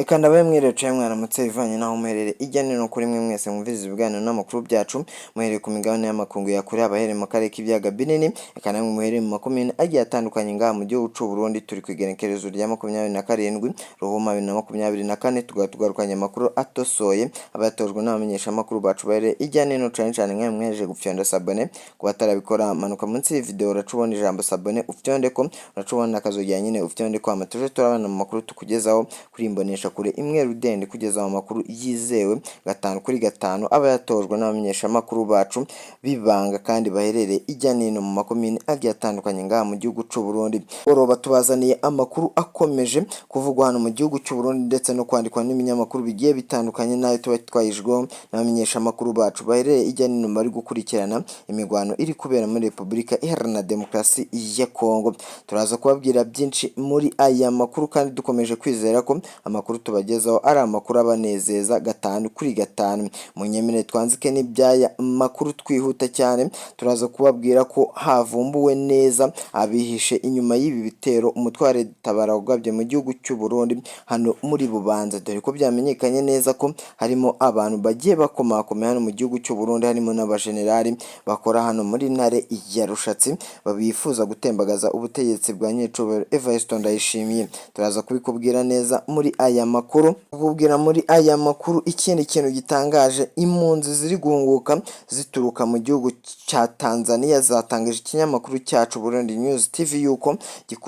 Eka ndabaye mwiriwe canke mwaramutse bivanye n'aho muherereye irya nino kuri mwe mwese mwumviriza ibiganiro n'amakuru byacu muhereye ku migabane y'amakungu ya kure, abahereye mu karere k'ibiyaga binini, eka namwe muhereye mu makomine agiye atandukanye ngaha mu gihugu c'u Burundi. Turi kw'igenekerezo rya 27 Ruhuma 2024, tukaba tugarukanye amakuru atosoye aba yatojwe n'abamenyeshamakuru bacu bahereye irya nino, cane cane mwe mwejeje gufyonda s'abonner. Ku batarabikora, manuka munsi y'iyi video uraca ubona ijambo s'abonner, ufyondeko, uraca ubona akazogera nyene, ufyondeko, hama tuje turabana mu makuru tukugezaho kuri imbonesha kure imwe rudende, kugeza mu makuru yizewe 5 kuri 5, aba yatojwe n'abamenyeshamakuru bacu bibanga kandi baherereye ijya nino mu makomine agiye atandukanye ngaha mu gihugu c'u Burundi. Oroba tubazaniye amakuru akomeje kuvugwa hano mu gihugu c'u Burundi ndetse no kwandikwa n'ibinyamakuru bigiye bitandukanye, nayo tuba twayijweho n'abamenyeshamakuru bacu baherereye ijya nino, bari gukurikirana imigwano iri kubera muri Repubulika Iharanira Demokarasi ya Kongo. Turaza kubabwira byinshi muri aya makuru, kandi dukomeje kwizera ko amakuru tubagezaho ari amakuru abanezeza 5 kuri 5. Munyemerere twanzike n'ibyaya makuru twihuta cyane. Turaza kubabwira ko havumbuwe neza abihishe inyuma y'ibi bitero umutwe wa Tabara wagabye mu gihugu cy'u Burundi hano muri Bubanza, dore ko byamenyekanye neza ko harimo abantu bagiye bakomakomeye hano mu gihugu cy'u Burundi, harimo n'abajenerali bakora hano muri Ntare ya Rushatsi, bifuza gutembagaza ubutegetsi bwa Nyecubahiro Evariste Ndayishimiye. Turaza kubikubwira neza muri aya makuru. Kukubwira muri aya makuru ikindi kintu gitangaje: impunzi ziri guhunguka zituruka mu gihugu cya Tanzania zatangaje ikinyamakuru cyacu Burundi News TV yuko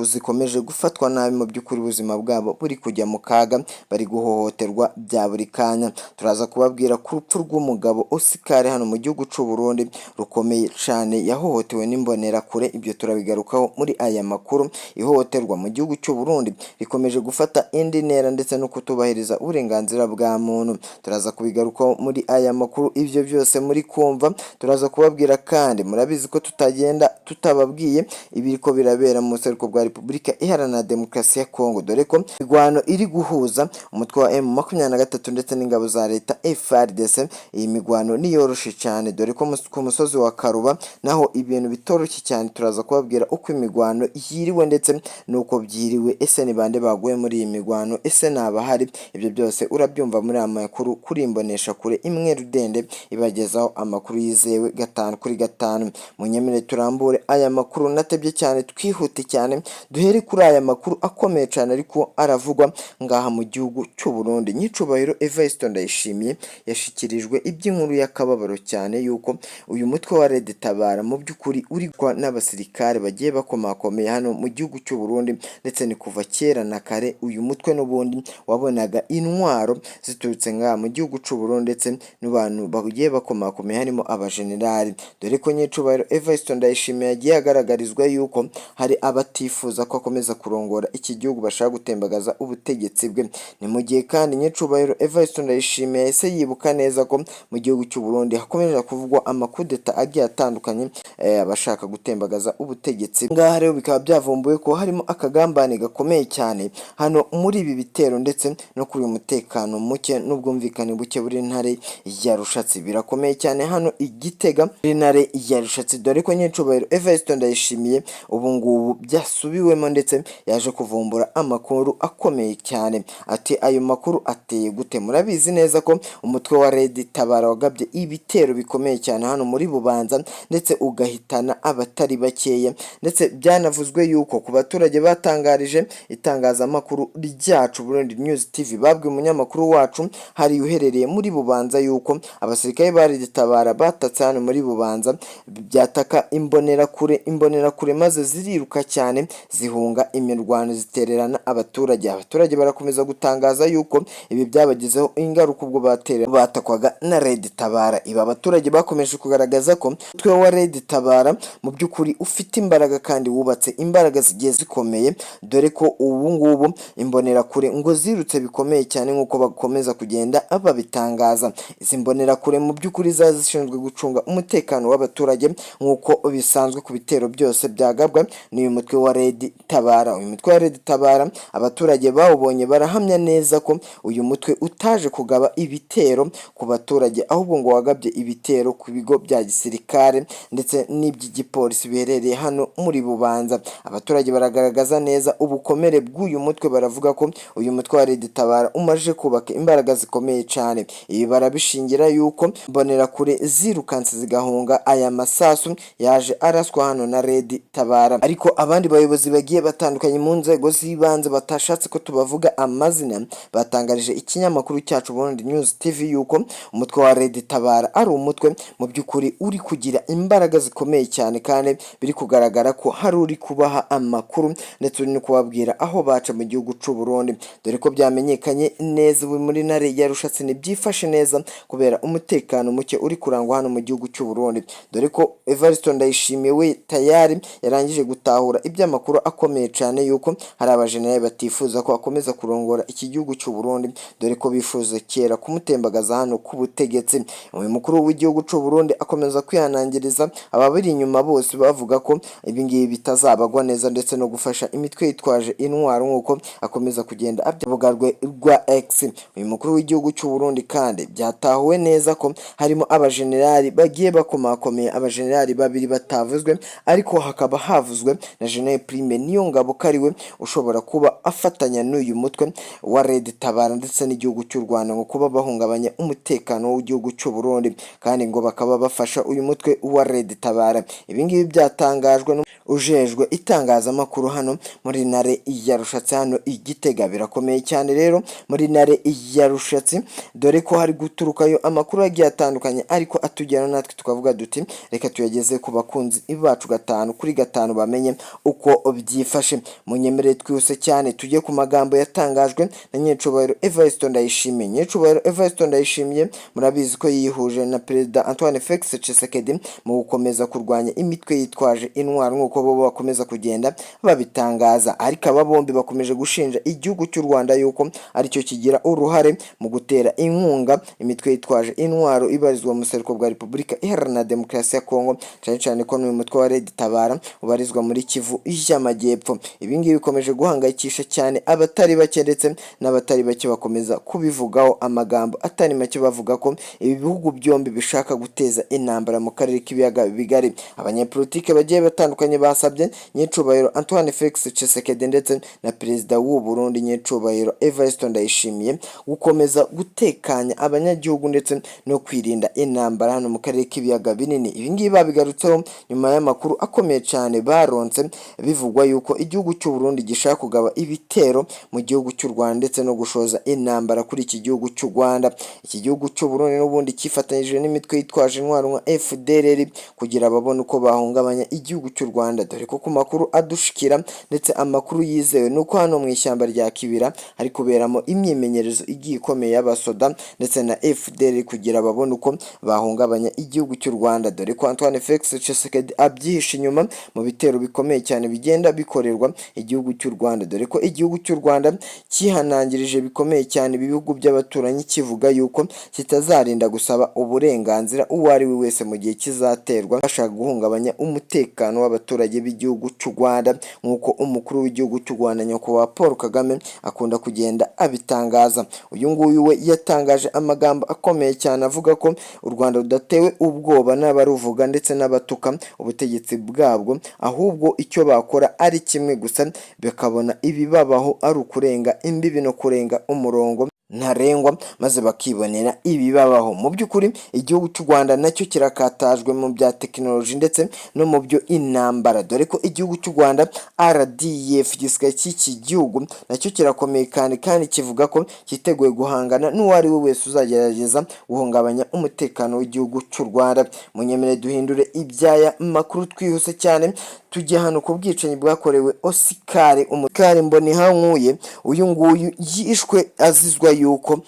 zikomeje gufatwa nabi, mu by'ukuri ubuzima bwabo buri kujya mu kaga, bari guhohoterwa bya buri kanya. Turaza kubabwira ku rupfu rw'umugabo Oscar hano mu gihugu c'u Burundi rukomeye cane, yahohotewe n'imbonerakure. Ibyo turabigarukaho muri aya makuru. Ihohoterwa mu gihugu cy'u Burundi rikomeje gufata indi ntera ndetse no kutubahiriza uburenganzira bwa muntu, turaza kubigarukaho muri aya makuru. Ibyo byose muri kumva turaza kubabwira, kandi murabizi ko tutagenda tutababwiye ibiriko birabera mu buseruko bwa Repubulika Iharanira Demokarasi ya Kongo, dore ko imigwano iri guhuza umutwe wa M23 ndetse n'ingabo za leta FARDC. Iyi migwano niyoroshe cyane, dore ko ku musozi wa Karuba naho ibintu bitoroshye cyane. Turaza kubabwira uko imigwano yiriwe ndetse n'uko byiriwe. Ese ni bande baguye muri iyi migwano? Ese ni abahari? Ibyo byose urabyumva muri aya makuru kuri imbonesha kure imwe rudende ibagezaho amakuru yizewe 5 kuri 5. Munyemere turambure aya makuru natebye cyane, twihute cyane, duhere kuri aya makuru akomeye cyane ariko aravugwa ngaha mu gihugu cy'u Burundi. Nyicubahiro Evariste Ndayishimiye yashikirijwe iby'inkuru y'akababaro cyane yuko uyu mutwe wa Red Tabara mu by'ukuri urikwa n'abasirikare bagiye bakomakomeye hano mu gihugu cy'u Burundi, ndetse ni kuva kera na kare uyu mutwe n'ubundi wabonaga intwaro ziturutse ngaha mu gihugu cy'u Burundi ndetse n'abantu bagiye bakomakomeye harimo abajenerali, dore ko Nyicubahiro Evariste Ndayishimiye yagiye agaragarizwa yuko hari abatifuza ko akomeza kurongora iki gihugu, bashaka gutembagaza ubutegetsi bwe. Ni mu gihe kandi Nyicubahiro Evariste Ndayishimiye yahise yibuka neza ko mu gihugu cy'u Burundi hakomeje kuvugwa amakudeta agiye atandukanye, abashaka gutembagaza ubutegetsi. Ngaha rero bikaba byavumbuwe ko harimo akagambane gakomeye cyane hano muri ibi bitero ndetse no kuri uyu mutekano muke n'ubwumvikane buke buri Ntare ya Rushatsi. Birakomeye cyane hano i Gitega muri Ntare ya Rushatsi, dore ko Nyicubahiro Evariste Ndayishimiye ubu ngubu byasubiwemo, ndetse yaje kuvumbura amakuru akomeye cyane. Ati ayo makuru ateye gute? Murabizi neza ko umutwe wa Red Tabara wagabye ibitero bikomeye cyane hano muri Bubanza ndetse ugahitana abatari bakeya, ndetse byanavuzwe yuko ku baturage batangarije itangazamakuru ryacu Burundi News TV, babwiye umunyamakuru wacu hari uherereye muri Bubanza yuko abasirikare ba Red Tabara batatse hano muri Bubanza, byataka imbonerakure, imbonerakure maze ziriruka cyane zihunga imirwano, zitererana abaturage. Abaturage barakomeza gutangaza yuko ibi byabagizeho ingaruka ubwo batakwaga na Red Tabara. Ibi abaturage bakomeje kugaragaza ko umutwe wa Red Tabara mu by'ukuri ufite imbaraga kandi wubatse imbaraga zigiye zikomeye, dore ko ubu ngubu imbonerakure ngo zirutse bikomeye cyane nk'uko bakomeza kugenda babitangaza. Izi mbonerakure mu by'ukuri zari zishinzwe gucunga umutekano w'abaturage nk'uko bisanzwe ku bitero byose byagabwa n'uyu mutwe wa Red Tabara. Uyu mutwe wa Red Tabara abaturage bawubonye barahamya neza ko uyu mutwe utaje kugaba ibitero ku baturage, ahubwo ngo wagabye ibitero ku bigo bya gisirikare ndetse n'iby'igipolisi biherereye hano muri Bubanza. Abaturage baragaragaza neza ubukomere bw'uyu mutwe, baravuga ko uyu mutwe wa wa Red Tabara umaze kubaka imbaraga zikomeye cyane. Ibi barabishingira yuko Mbonerakure zirukanse zigahunga aya masasu yaje araswa hano na Red Tabara. Ariko abandi bayobozi bagiye batandukanye mu nzego z'ibanze batashatse ko tubavuga amazina batangarije ikinyamakuru cyacu Burundi News TV yuko umutwe wa Red Tabara ari umutwe mu by'ukuri uri kugira imbaraga zikomeye cyane, kandi biri kugaragara ko hari uri kubaha amakuru ndetse uri no kubabwira aho baca mu gihugu c'u Burundi, dore ko byamenyekanye neza ubu muri ntare ya Rushatsi ntibyifashe neza kubera umutekano muke uri kurangwa hano mu gihugu cy'u Burundi, dore ko Evariste Ndayishimiye we tayari yarangije gutahura iby'amakuru akomeye cyane yuko hari abajenerali batifuza ko akomeza kurongora iki gihugu cy'u Burundi, dore ko bifuza kera kumutembagaza hano ku butegetsi. Uyu mukuru w'igihugu cy'u Burundi akomeza kwihanangiriza ababiri inyuma bose bavuga ko ibi ngibi bitazabagwa neza, ndetse no gufasha imitwe yitwaje intwaro nk'uko akomeza kugenda abyurubuga rwe rwa X. Uyu mukuru w'igihugu cy'u Burundi kandi byatahuwe neza ko harimo abajenerali bagiye bakomakomeye, abajenerali babiri batavuzwe, ariko hakaba havuzwe na General Prime Niyongabo ko ariwe ushobora kuba afatanya n'uyu mutwe wa Red Tabara ndetse n'igihugu cy'u Rwanda ngo kuba bahungabanya umutekano w'igihugu cy'u Burundi, kandi ngo bakaba bafasha uyu mutwe wa Red Tabara. Ibi ngibi byatangajwe ujejwe itangazamakuru hano muri ntare ya Rushatsi hano i Gitega. Birakomeye cyane rero muri ntare ya Rushatsi, dore ko hari guturukayo amakuru agiye atandukanye, ariko atugeraho natwe tukavuga duti reka tuyageze ku bakunzi bacu gatanu kuri gatanu bamenye uko byifashe. Munyemerere twihuse cyane tujye ku magambo yatangajwe na Nyecubahiro Evariste Ndayishimiye. Nyecubahiro Evariste Ndayishimiye murabizi ko yihuje na Perezida Antoine Felix Tshisekedi mu gukomeza kurwanya imitwe yitwaje intwaro nk'uko bo bakomeza kugenda babitangaza, ariko aba bombi bakomeje gushinja igihugu cy'u Rwanda yuko aricyo kigira uruhare mu gutera inkunga imitwe yitwaje intwaro ibarizwa mu buseruko bwa Repubulika Iharanira Demokarasi ya Kongo, cyane cyane ko n'uyu mutwe wa Red Tabara ubarizwa muri Kivu y'Amajyepfo. Ibi ngibi bikomeje guhangayikisha cyane abatari bake, ndetse n'abatari bake bakomeza kubivugaho amagambo atari make, bavuga ko ibi bihugu byombi bishaka guteza intambara mu karere k'ibiyaga bigari. Abanyepolitike bagiye batandukanye basabye Nyecubahiro Antoine Felix Tshisekedi ndetse na Perezida w'u Burundi Nyecubahiro Evariste Ndayishimiye gukomeza gutekanya abanyagihugu ndetse no kwirinda intambara hano mu karere k'ibiyaga binini. Ibi ngibi babigarutseho nyuma y'amakuru akomeye cyane baronse bivugwa yuko igihugu cy'u Burundi gishaka kugaba ibitero mu gihugu cy'u Rwanda ndetse no gushoza intambara kuri iki gihugu cy'u Rwanda. Iki gihugu cy'u Burundi n'ubundi cyifatanyije n'imitwe yitwaje intwaro nka FDLR kugira babone uko bahungabanya igihugu cy'u Rwanda, dore ko ku makuru adushikira ndetse amakuru yizewe nuko hano mu ishyamba rya Kibira hari kuberamo imyimenyerezo igiye ikomeye y'abasoda ndetse na FDLR kugira babone uko bahungabanya igihugu cy'u Rwanda, dore ko Antoine Felix Tshisekedi abyihishe inyuma mu bitero bikomeye cyane bigenda bikorerwa igihugu cy'u Rwanda, dore ko igihugu cy'u Rwanda cyihanangirije bikomeye cyane ibihugu by'abaturanyi kivuga yuko kitazarinda gusaba uburenganzira uwo ari we wese mu gihe kizaterwa bashaka guhungabanya umutekano w'abaturage b'igihugu cy'u Rwanda, nk'uko umukuru w'igihugu cy'u Rwanda Nyakubahwa Paul Kagame akunda kugenda abitangaza. Uyu nguyu we yatangaje amagambo akomeye cyane avuga ko u Rwanda rudatewe ubwoba n'abaruvuga ndetse n'abatuka ubutegetsi bwabwo, ahubwo icyo bakora ari kimwe gusa, bakabona ibibabaho ari ukurenga imbibi no kurenga umurongo ntarengwa, maze bakibonera ibibabaho. Mu by'ukuri igihugu cy'u Rwanda nacyo kirakatajwe mu bya tekinoloji ndetse no mu byo intambara, dore ko igihugu cy'u Rwanda RDF, igisirikare cy'iki gihugu, nacyo kirakomeye kandi kandi kivuga ko cyiteguye guhangana n'uwo ari we wese uzagerageza guhungabanya umutekano w'igihugu cy'u Rwanda. Munyemere duhindure ibyaya makuru twihuse cyane tujye hano ku bwicanyi bwakorewe Oscar Umukari Mbonihankuye. Uyu nguyu yishwe azizwa yuko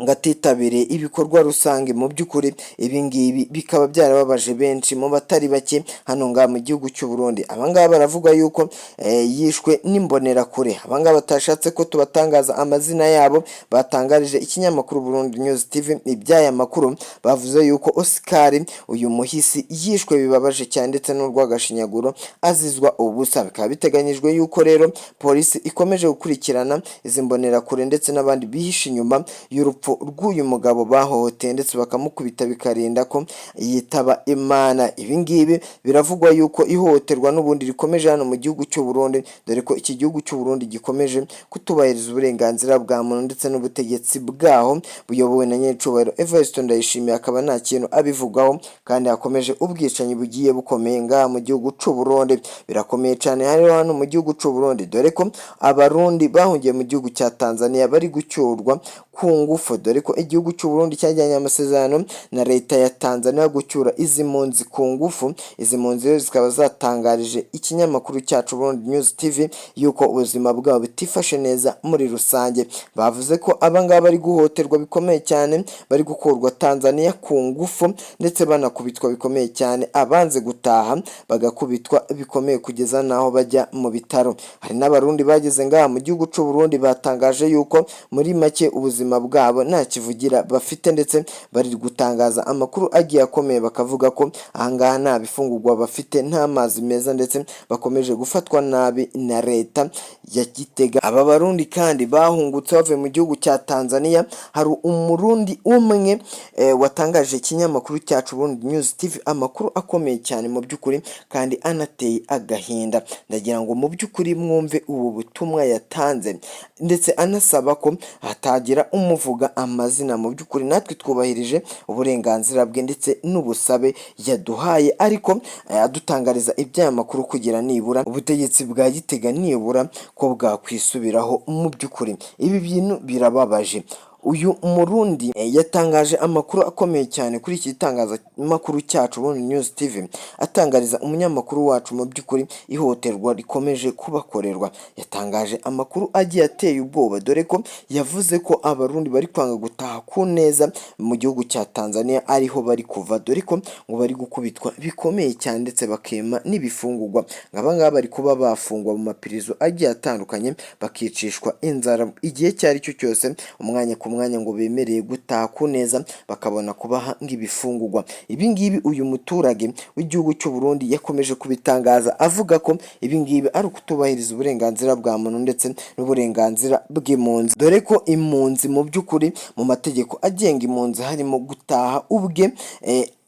ngo atitabiriye ibikorwa rusange. Mu by'ukuri ibi ngibi bikaba byarababaje benshi mu batari bake hano ngaha mu gihugu cy'u Burundi. Aba ngaba baravuga yuko yishwe n'imbonerakure. Aba ngaba batashatse ko tubatangaza amazina yabo batangarije ikinyamakuru Burundi News TV iby'aya makuru, bavuze yuko Oscar uyu muhisi yishwe bibabaje cyane ndetse n'urw'agashinyaguro azizwa ubusa. Bikaba biteganyijwe yuko rero polisi ikomeje gukurikirana izi mbonerakure ndetse n'abandi bihishe inyuma y'urupfu Urupfu rw'uyu mugabo bahohoteye ndetse bakamukubita bikarinda ko yitaba Imana. Ibi ngibi biravugwa yuko ihohoterwa n'ubundi rikomeje hano mu gihugu cy'u Burundi, dore ko iki gihugu cy'u Burundi gikomeje kutubahiriza uburenganzira bwa muntu, ndetse n'ubutegetsi bwaho buyobowe na nyirincyubahiro Evariste Ndayishimiye akaba nta kintu abivugaho, kandi hakomeje ubwicanyi bugiye bukomeye ngaha mu gihugu cy'u Burundi. Birakomeye cyane hariho hano mu gihugu cy'u Burundi, dore ko Abarundi bahungiye mu gihugu cya Tanzania bari gucyurwa ku ngufu, dore ko igihugu cy'u Burundi cyajyanye amasezerano na leta ya Tanzania gucyura izi mpunzi ku ngufu. Izi mpunzi rero zikaba zatangarije ikinyamakuru cyacu Burundi News TV yuko ubuzima bwabo butifashe neza muri rusange. Bavuze ko abangaba bari guhohoterwa bikomeye cyane, bari gukurwa Tanzania ku ngufu ndetse banakubitwa bikomeye cyane, abanze gutaha bagakubitwa bikomeye kugeza n'aho bajya mu bitaro. Hari n'Abarundi bageze ngaha mu gihugu cy'u Burundi batangaje yuko muri make ubuzima bwabo nta kivugira bafite, ndetse bari gutangaza amakuru agiye akomeye, bakavuga ko ahangaha nta bifungurwa bafite, nta mazi meza, ndetse bakomeje gufatwa nabi na leta ya Gitega. Aba Barundi kandi bahungutse bavuye mu gihugu cya Tanzania, hari Umurundi umwe watangaje ikinyamakuru cyacu Burundi News TV amakuru akomeye cyane mu by'ukuri kandi anateye agahinda. Ndagira ngo mu by'ukuri mwumve ubu butumwa yatanze, ndetse anasaba ko hatagira umuvuga amazina. Mu by'ukuri natwe twubahirije uburenganzira bwe ndetse n'ubusabe yaduhaye, ariko adutangariza iby'aya makuru kugira nibura ubutegetsi bwa Gitega nibura ko bwakwisubiraho. Mu by'ukuri ibi bintu birababaje. Uyu Murundi yatangaje amakuru akomeye cyane kuri iki gitangazamakuru cyacu Burundi News TV, atangariza umunyamakuru wacu mu by'ukuri ihohoterwa rikomeje kubakorerwa. Yatangaje amakuru agiye ateye ubwoba, dore ko yavuze ko Abarundi bari kwanga gutaha ku neza mu gihugu cya Tanzania ariho bari kuva, dore ko ngo bari gukubitwa bikomeye cyane ndetse bakema n'ibifungurwa. Ngo aba ngaba bari kuba bafungwa mu mapirizo agiye atandukanye, bakicishwa inzara igihe icyo ari cyo cyose, umwanya ku mwanya ngo bemereye gutaha ku neza bakabona kubaha ng'ibifungurwa. Ibi ngibi uyu muturage w'igihugu cy'u Burundi yakomeje kubitangaza avuga ko ibi ngibi ari ukutubahiriza uburenganzira bwa muntu ndetse n'uburenganzira bw'impunzi, dore ko impunzi mu by'ukuri mu mategeko agenga impunzi harimo gutaha ubwe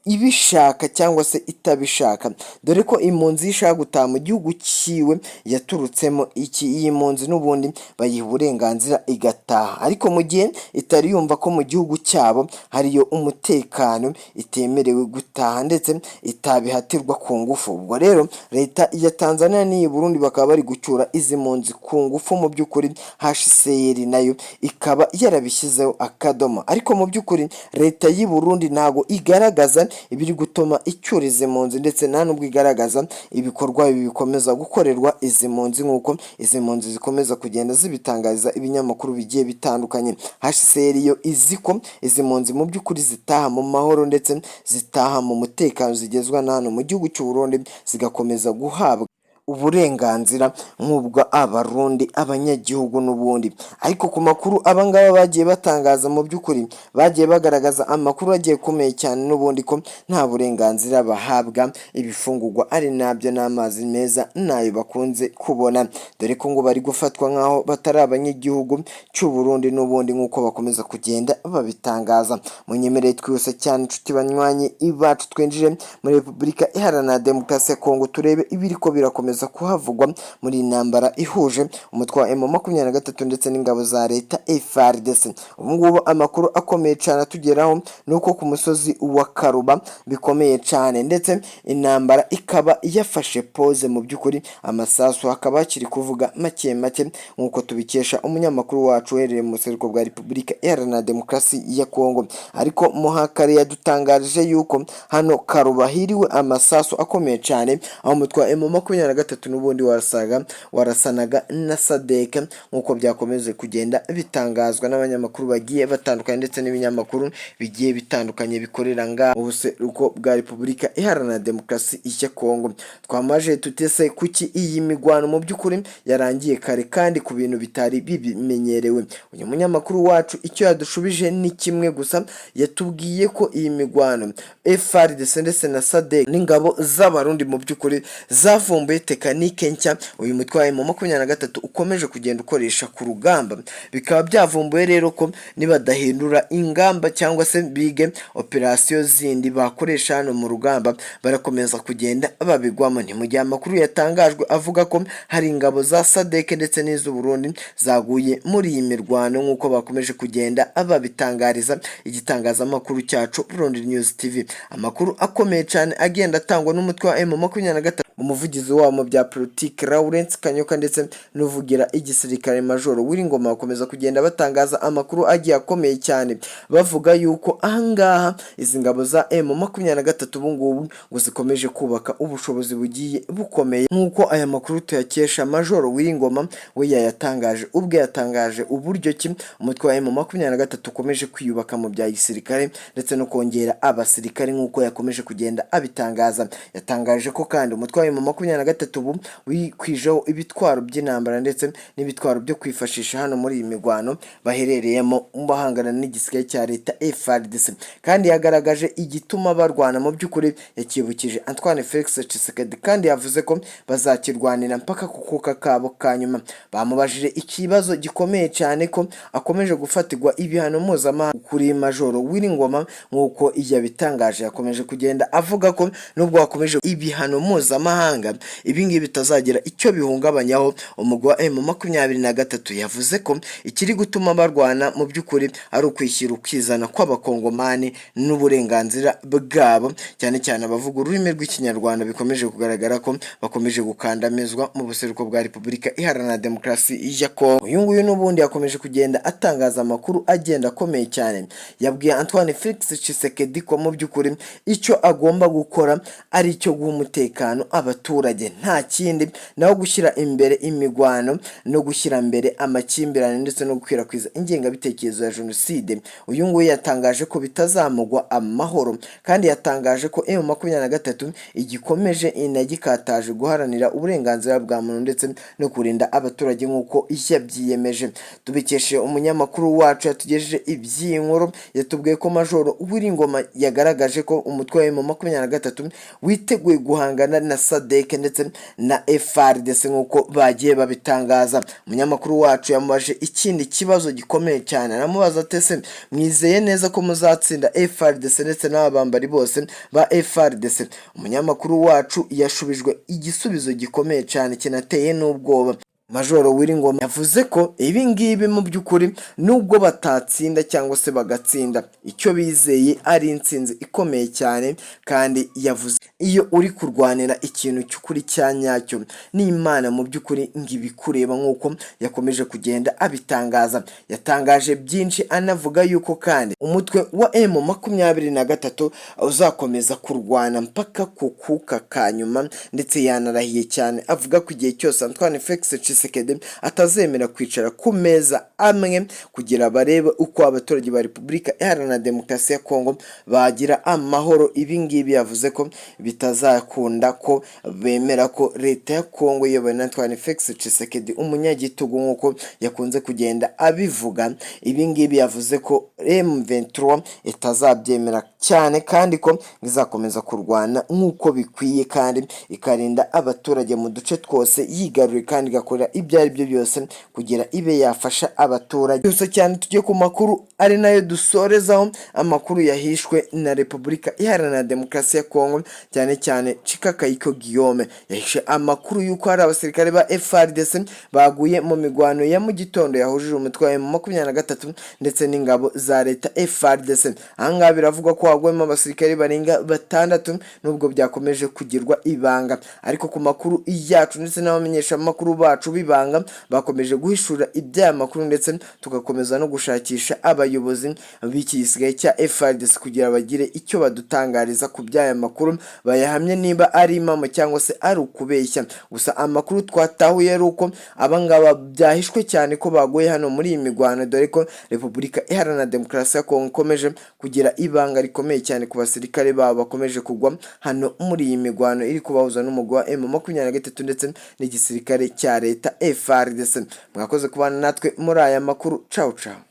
ibishaka cyangwa se itabishaka, dore ko impunzi iyo ishaka gutaha mu gihugu cyiwe yaturutsemo, iki iyi mpunzi n'ubundi bayiha uburenganzira igataha, ariko mu gihe itari yumva ko mu gihugu cyabo hariyo umutekano itemerewe gutaha ndetse itabihatirwa ku ngufu. Ubwo rero leta ya Tanzania n'iyi Burundi bakaba bari gucyura izi mpunzi ku ngufu. Mu by'ukuri HCR nayo ikaba yarabishyizeho akadomo, ariko mu by'ukuri leta y'i Burundi ntago igaragaza ibiri gutuma icyura izi mpunzi, ndetse nta nubwo igaragaza ibikorwa bibi bikomeza gukorerwa izi mpunzi nk'uko izi mpunzi zikomeza kugenda zibitangariza ibinyamakuru bigiye bitandukanye. HCR yo izi ko izi mpunzi mu by'ukuri zitaha mu mahoro ndetse zitaha mu mutekano, zigezwa na hano mu gihugu cy'u Burundi zigakomeza guhabwa uburenganzira nk'ubwa Abarundi abanyagihugu n'ubundi. Ariko ku makuru abangaba bagiye batangaza, mu by'ukuri bagiye bagaragaza amakuru agiye akomeye cyane n'ubundi ko nta burenganzira bahabwa, ibifungurwa ari nabyo n'amazi meza ntayo bakunze kubona, dore ko ngo bari gufatwa nk'aho batari abanyagihugu cy'u Burundi n'ubundi nk'uko bakomeza kugenda babitangaza. Munyemerere twihuse cyane, inshuti banywanyi ibacu, twinjire muri Repubulika Iharanira Demokarasi ya Kongo, turebe ibiriko birakomeza kuhavugwa muri iyi ntambara ihuje umutwe wa M23 ndetse n'ingabo za leta FARDC. Ubu ngubu amakuru akomeye cyane atugeraho ni uko ku musozi wa Karuba bikomeye cyane, ndetse intambara ikaba yafashe pause. Mu by'ukuri amasasu hakaba hakiri kuvuga make make, nk'uko tubikesha umunyamakuru wacu uherereye mu buseruko bwa Repubulika Iharanira Demokarasi ya Kongo. Ariko Muhakare yadutangarije yuko hano Karuba hiriwe amasasu akomeye cyane, aho umutwe wa M23 n'ubundi warasaga warasanaga na SADC, nk'uko byakomeje kugenda bitangazwa n'abanyamakuru bagiye batandukanye ndetse n'ibinyamakuru bigiye bitandukanye bikorera ngaha mu buseruko bwa Repubulika Iharanira Demokarasi ya Kongo. Twamaje tutese kuki iyi migwano mu by'ukuri yarangiye kare kandi ku bintu bitari bimenyerewe? Uyu munyamakuru wacu icyo yadushubije ni kimwe gusa, yatubwiye ko iyi migwano FARDC ndetse na SADC n'ingabo z'Abarundi mu by'ukuri zavumbuye. Tekanike nshya uyu mutwe wa M23 ukomeje kugenda ukoresha ku rugamba. Bikaba byavumbuwe rero ko nibadahindura ingamba cyangwa se bige operasiyo zindi bakoresha hano mu rugamba, barakomeza kugenda babigwamo. Ni mu gihe amakuru yatangajwe avuga ko hari ingabo za SADC ndetse n'iz'u Burundi zaguye muri iyi mirwano, nk'uko bakomeje kugenda babitangariza igitangazamakuru cyacu Burundi News TV. Amakuru akomeye cyane agenda atangwa n'umutwe wa M23, umuvugizi wabo mu bya politiki Lawrence Kanyoka ndetse n'uvugira igisirikare Majoro Willy Ngoma, bakomeza kugenda batangaza amakuru agiye akomeye cyane, bavuga yuko ahangaha izi ngabo za M23 ubu ngubu ngo zikomeje kubaka ubushobozi bugiye bukomeye, nk'uko aya makuru tuyakesha Majoro Willy Ngoma. We yayatangaje ubwe, yatangaje uburyo ki umutwe wa M23 ukomeje kwiyubaka mu bya gisirikare ndetse no kongera abasirikare, nk'uko yakomeje kugenda abitangaza. Yatangaje ko kandi umutwe wa M23 ubu wikwijeho ibitwaro by'intambara ndetse n'ibitwaro byo kwifashisha hano muri iyi mirwano baherereyemo bahangana n'igisirikare cya leta FARDC. Kandi yagaragaje igituma barwana mu by'ukuri, yakibukije Antoine Felix Tshisekedi, kandi yavuze ko bazakirwanira mpaka ku kuka kabo ka nyuma. Bamubajije ikibazo gikomeye cyane ko akomeje gufatirwa ibihano mpuzamahanga. Kuri Majoro Willy Ngoma, nk'uko yabitangaje, yakomeje kugenda avuga ko nubwo hakomeje ibihano mpuzamahanga, ibi ngibi bitazagira icyo bihungabanyaho umugwi wa M23. Yavuze ko ikiri gutuma barwana mu by'ukuri ari ukwishyira ukizana kw'Abakongomani n'uburenganzira bwabo, cyane cyane abavuga ururimi rw'Ikinyarwanda bikomeje kugaragara ko bakomeje gukandamizwa mu buseruko bwa Repubulika Iharanira Demokarasi ya Kongo. Uyu nguyu n'ubundi yakomeje kugenda atangaza amakuru agenda akomeye cyane. Yabwiye Antoine Felix Tshisekedi ko mu by'ukuri icyo agomba gukora ari icyo guha umutekano abaturage, nta kindi, naho gushyira imbere imigwano no gushyira mbere amakimbirane ndetse no gukwirakwiza ingengabitekerezo ya jenoside, uyu nguyu yatangaje ko bitazamugwa amahoro. Kandi yatangaje ko M23 igikomeje inagikataje guharanira uburenganzira bwa muntu ndetse no kurinda abaturage, nk'uko yabyiyemeje. Tubikeshe umunyamakuru wacu yatugejeje iby'iyi nkuru, yatubwiye ko Majoro Willy Ngoma yagaragaje ko umutwe wa M23 witeguye guhangana na SADC ndetse na FARDC, nk'uko bagiye babitangaza. Umunyamakuru wacu yamubajije ikindi kibazo gikomeye cyane, aramubaza ati: "Ese mwizeye neza ko muzatsinda FARDC ndetse n'abambari bose ba FARDC?" Umunyamakuru wacu yashubijwe igisubizo gikomeye cyane kinateye n'ubwoba. Majoro Willy Ngoma yavuze ko ibi ngibi mu by'ukuri nubwo batatsinda cyangwa se bagatsinda, icyo bizeye ari intsinzi ikomeye cyane. Kandi yavuze iyo uri kurwanira ikintu cy'ukuri cya nyacyo n'Imana mu by'ukuri ngo ibikureba, nk'uko yakomeje kugenda abitangaza. Yatangaje byinshi, anavuga yuko kandi umutwe wa M23 uzakomeza kurwana mpaka ku kuka ka nyuma, ndetse yanarahiye cyane avuga ko igihe cyose Antoine Felix Tshisekedi atazemera kwicara ku meza amwe kugira barebe uko abaturage ba Repubulika Iharanira Demokarasi ya Kongo bagira amahoro, ibi ngibi yavuze ko bitazakunda ko bemera ko leta ya Kongo iyobowe na Antoine Felix Tshisekedi, umunyagitugu nk'uko yakunze kugenda abivuga, ibi ngibi yavuze ko M23 itazabyemera cyane, kandi ko izakomeza kurwana nk'uko bikwiye, kandi ikarinda abaturage mu duce twose yigaruriye, kandi igakora ibyo ari byo byose kugira ibe yafasha abaturage. Gusa cyane tujye ku makuru ari nayo dusorezaho, amakuru yahishwe na Repubulika Iharanira Demokarasi ya Kongo, cyane cyane Chikakayiko Guillaume yahishe amakuru y'uko hari abasirikare ba FARDC baguye mu migwano ya mu gitondo yahujije umutwe wa M23 ndetse n'ingabo za leta FARDC. Ahangaha biravugwa ko haguyemo abasirikare barenga batandatu, nubwo byakomeje kugirwa ibanga, ariko ku makuru yacu ndetse n'abamenyeshamakuru bacu b'ibanga bakomeje guhishura iby'aya makuru, ndetse tugakomeza no gushakisha abayobozi b'iki gisigaye cya FARDC kugira bagire icyo badutangariza ku by'aya makuru, bayahamye niba ari impamo cyangwa se ari ukubeshya. Gusa amakuru twatahuye ari uko abangaba byahishwe cyane ko baguye hano muri iyi migwano, dore ko Repubulika Iharanira Demokarasi ya Kongo ikomeje kugira ibanga rikomeye cyane ku basirikare babo bakomeje kugwa hano muri iyi migwano iri kubahuza n'umugwi wa M23 ndetse n'igisirikare cya leta FARDC. Mwakoze kubana natwe muri aya makuru. Ciao ciao.